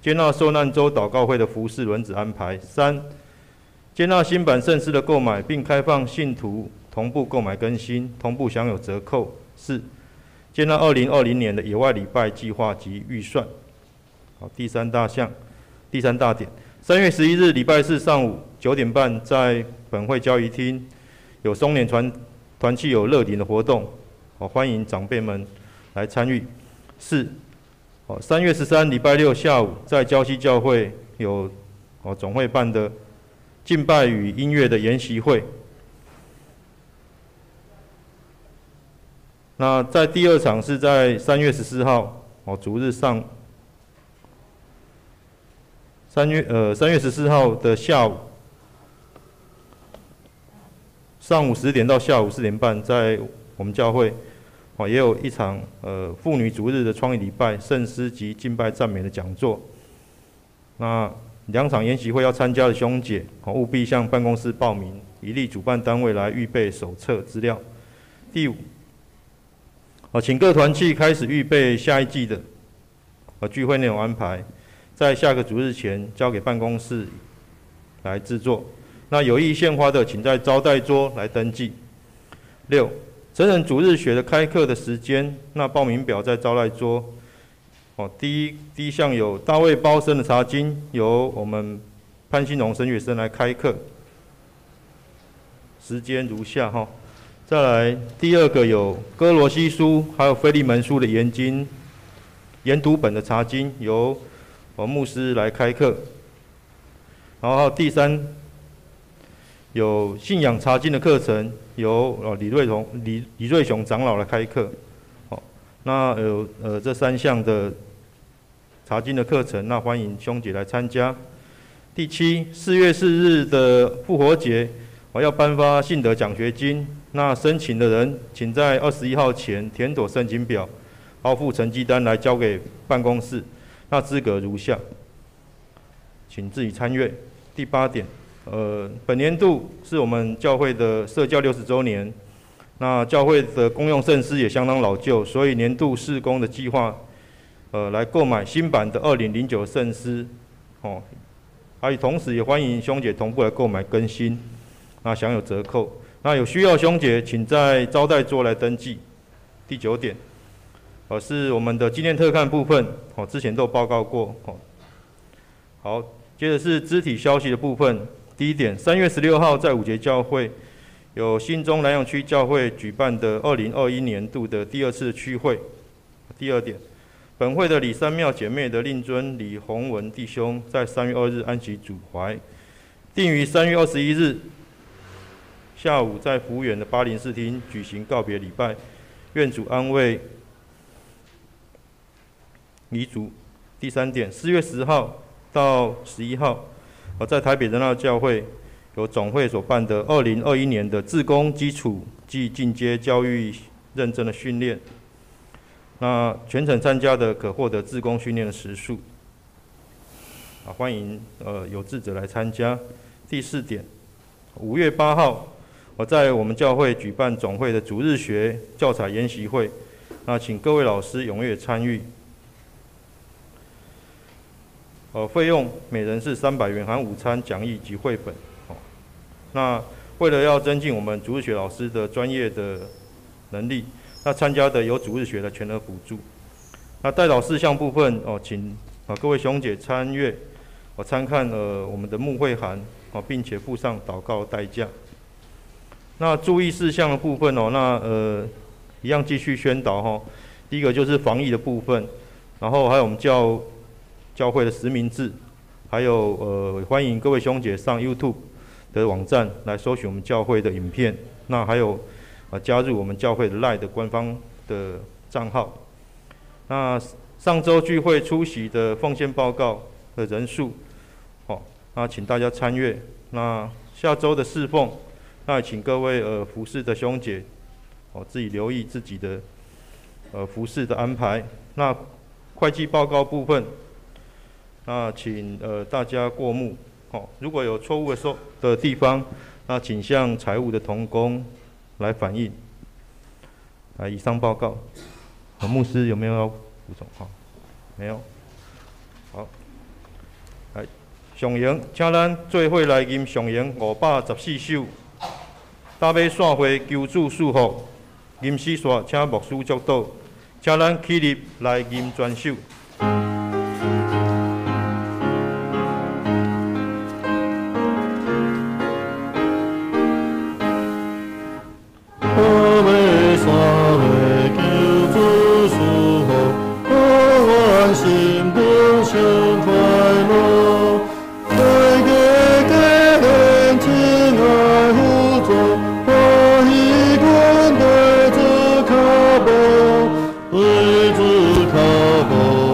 接納受難週禱告會的服事輪值安排。3，接納新版聖詩的購買，並開放信徒同步購買更新，同步享有折扣。4，接納2020年的野外禮拜計劃及預算。好，第三大項，第三大點，3月11日禮拜四上午9點半，在本會交誼廳有松年團契有樂齡的活動，好，歡迎長輩們來參與。4，好，3月13禮拜六下午，在礁溪教會有總會辦的敬拜與音樂的研習會。那在第二場是在3月14號，哦，主日上3月14號的下午，上午10點到下午4點半，在我們教會，哦，也有一場婦女主日的創意禮拜、聖詩及敬拜讚美的講座。那兩場研習會要參加的兄姐，哦，務必向辦公室報名，以利主辦單位來預備手冊資料。第5，哦，請各團契開始預備下一季的聚會內容安排，在下個主日前交給辦公室來製作。那有意獻花的，請在招待桌來登記。6，成人主日學的開課的時間，那報名表在招待桌。哦，第一項有大衛包森的查經，由我們潘興榮神學生來開課，時間如下哈。再來第二個有哥羅西書還有腓利門書的研經，研读本的查经，由牧师来开课。然后第三，有信仰查经的课程，由李瑞雄长老来开课。好，那有这三项的查经的课程，那欢迎兄姐来参加。第七，4月4日的复活节，我要颁发信德奖学金。那申请的人，请在21号前填妥申请表，然后附成绩单来交给办公室。那资格如下，请自己参阅。第八点，本年度是我们教会的设教60周年，那教会的公用圣诗也相当老旧，所以年度事工的计划，来购买新版的2009圣诗，哦，而同时也欢迎兄姐同步来购买更新，那享有折扣。那有需要兄姐，请在招待桌来登记。第九点，是我们的纪念特刊部分，哦，之前都有报告过，哦。好，接着是肢体消息的部分。第一点，3月16号在五节教会有新中南洋区教会举办的2021年度的第二次区会。第二点，本会的李三庙姐妹的令尊李洪文弟兄在3月2日安息主怀，定于3月21日下午在福园的804厅举行告别礼拜，愿主安慰遗族。第三点，4月10号到11号，在台北仁爱教会有总会所办的2021年的志工基础暨进阶教育认证的训练。那全程参加的可获得志工训练的时数。啊，欢迎有志者来参加。第四点，5月8号，我在我们教会举办总会的主日学教材研习会，那请各位老师踊跃参与。费用每人是300元，含午餐、讲义及绘本。哦，那为了要增进我们主日学老师的专业的能力，那参加的有主日学的全额补助。那代祷事项部分哦，请各位兄姐参阅，我参看我们的牧会函哦，并且附上祷告代价。那注意事项的部分哦，那一样继续宣导哈。第一个就是防疫的部分，然后还有我们教会的实名制，还有欢迎各位兄姐上 YouTube 的网站来搜寻我们教会的影片。那还有加入我们教会的 LINE 的官方的账号。那上周聚会出席的奉献报告的人数，好，那请大家参阅。那下周的侍奉，那请各位服侍的兄姐，哦自己留意自己的服侍的安排。那会计报告部分，那请大家过目，哦，如果有错误的说的地方，那请向财务的同工来反映。啊，以上报告。牧师有没有要补充？好，没有。好，来，上荣，请咱做伙来吟上荣514首。搭尾散会求主赐福，吟诗煞，请牧师祝祷，请咱起立来吟全首。对主脚步。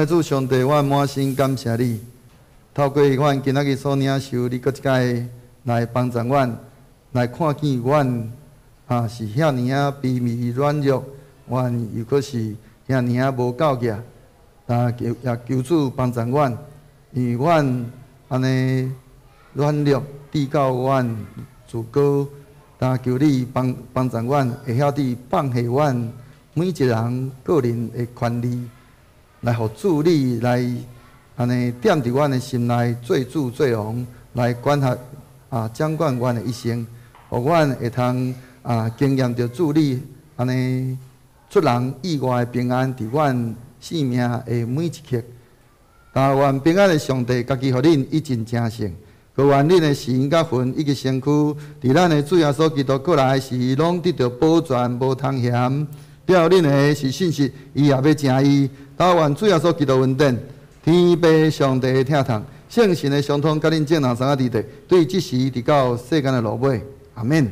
的主上帝，我滿心感謝你。透過阮今仔日所領受，你閣一擺來幫助阮，來看見阮啊是遐爾仔卑微軟弱，阮又閣是遐爾仔無夠額。但求也求主幫助阮，因為阮按呢軟弱，至到阮自高。但求你幫幫助阮，會曉得放下阮每一人個人的權利，來予主你來按呢踮佇阮的心內做主做王，來管轄啊掌管阮的一生，予阮會通啊經驗著主你按呢出人意外的平安，佇阮生命的每一刻。但願平安的上帝家己予恁一盡成聖，閣願恁的心佮魂以及身軀，佇咱的主耶穌基督過來時，攏得著保全無通嫌。了恁的是信實，伊也欲成伊。但願主耶穌基督恩典，天父上帝的疼痛，聖神的相通，佮恁眾人三個弟弟，對這時直到世間的落尾。阿們。